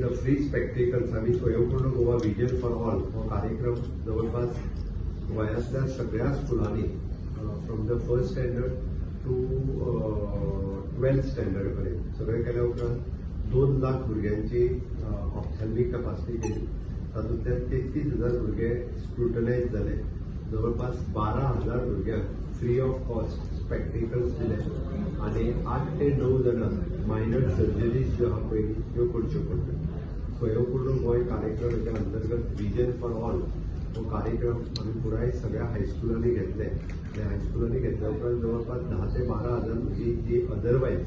The free spectacles. आमी स्वयंपूर्ण Goa, vision for all हो कार्यक्रम जवळपास गोंयांतल्या सगळ्या स्कुलांनी from the first standard to 12th standard पर्यंत सगळें केल्या उपरांत 2 लाख भुरग्यांची ऑप्थॅल्मिक तपासणी केली. तातूंतल्यान 33,000 भुरगे स्क्रुटनायज जाले. जवळपास 12,000 भुरग्यांक फ्री ऑफ कॉस्ट स्पेक्टिकल्स दिले आनी 8 ते 9 जाणांक मायनर सर्जरीज ज्यो आहा पळय, त्यो करच्यो पडल्यो. स्वयंपूर्ण गोंय कार्यक्रमाच्या अंतर्गत विजन फॉर ऑल हो कार्यक्रम आमी पुराय सगळ्या हायस्कुलांनी घेतले आनी हायस्कुलांनी घेतल्या उपरांत जवळपास 10 ते 12 हजार भुरगीं जी अदरवायज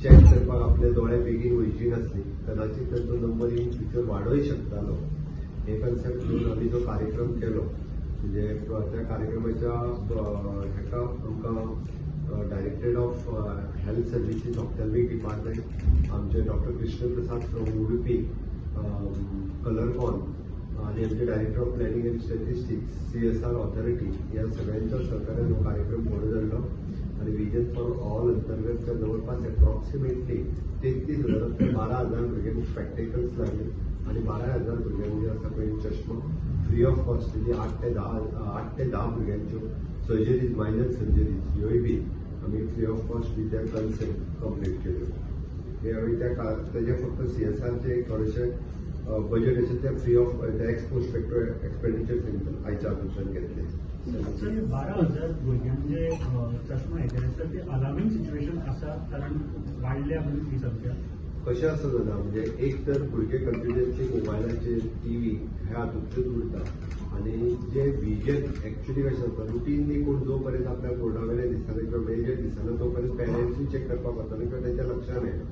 चॅक करपाक आपले दोळे बेगीन वयची नासली, कदाचित तांचो नंबर इन फ्युचर वाडोय शकतालो, हे कन्सेप्ट घेवन आमी जो कार्यक्रम केलो. म्हणजे त्या कार्यक्रमाच्या हेका आमकां Directorate of Health Services, Ophthalmic Department, आमचे doctor Krishna Prasad from Udupi, Colorcon आणि आमचे Director of Planning and Statistics, CSR Authority, या सगळ्यांच्या सहकार्यान हो कार्यक्रम घडोवन हाडलो आणि विजन फॉर ऑल अंतर्गतच्या जवळपास अप्रॉक्सिमेटली 33,000 ते 12,000 भुरग्यांक स्पेक्टेकल्स लागले आणि 12,000 भुरग्यांक जे आसा पळय चष्मा फ्री ऑफ कॉस्ट दिली. 8 ते 10 भुरग्यांच्यो सर्जरीज, मायनर सर्जरीज ह्योय बी आमी free of cost with their consent complete केल्यो. हे आमी त्या तेजे फक्त सीएसआरचे थोडेशे बजेट आशिल्ले ते free of ex post facto expenditure आयच्या हातूंतल्यान घेतले. सर, हे 12,000 भुरग्यांक जे चष्मा हे केले सर, ते अलार्मिंग सिच्युएशन आसा, कारण वाडल्या म्हणून ही संख्या. कशें आसा जाणा, म्हणजे एक तर भुरगे कंटिन्युअसली मोबायलाचेर, टीव्ही ह्या हातूंतल्यान उरता आनी जे विजन एक्चुअली कशें जाता, रुटीनली कोण जो पर्यंत आपल्या बोर्डा वयल्यान दिसना किंवा मेजर दिसना, तो पर्यंत पेरंट्सूय चॅक करपाक वतना किंवा तेंच्या लक्षान येना.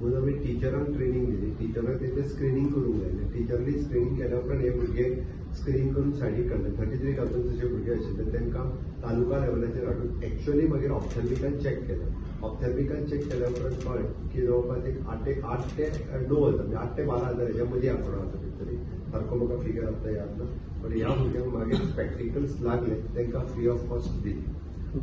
म्हणून आमी टिचरांक ट्रेनींग दिली. टिचरांक तेंचें स्क्रिनींग करूंक लायलें. टिचरांनी स्क्रिनींग केल्या उपरांत हे भुरगे स्क्रिनींग करून सायडीक काडले. 33,000 जशे भुरगे आशिल्ले, तांकां तालुका लेवलाचेर हाडून एक्चुअली मागीर ऑप्थॅल्मिकान चॅक केलें. ऑप्थॅल्मिकान चॅक केल्या उपरांत कळ्ळें की जवळपास एक 8 ते 9 हजार, म्हणजे 8 ते 12 हजार हेच्या मदीं आंकडो आसा खंय तरी. सारको म्हाका फिगर आतां याद ना, पण ह्या भुरग्यांक मागीर स्पेक्टिकल्स लागले, तांकां फ्री ऑफ कॉस्ट दिली.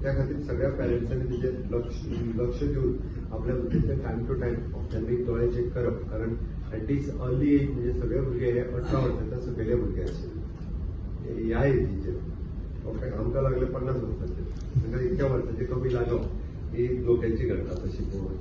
त्या खातीर सगळ्या पेरंट्सांनी तेजेर लक्ष लक्ष दिवन आपल्या भुरग्यांचे टायम टू टायम ऑप्थॅल्मिक दोळे चॅक करप, कारण एट these early as म्हणजे सगळे भुरगे हे 18 वर्साच्या सकयले भुरगे आशिल्ले ह्या एजीचेर. ओके, आमकां लागले 50 वर्सांचे, तांकां इतक्या वर्सांचे कमी लागप ही धोक्याची घडटा तशी पळोवंक.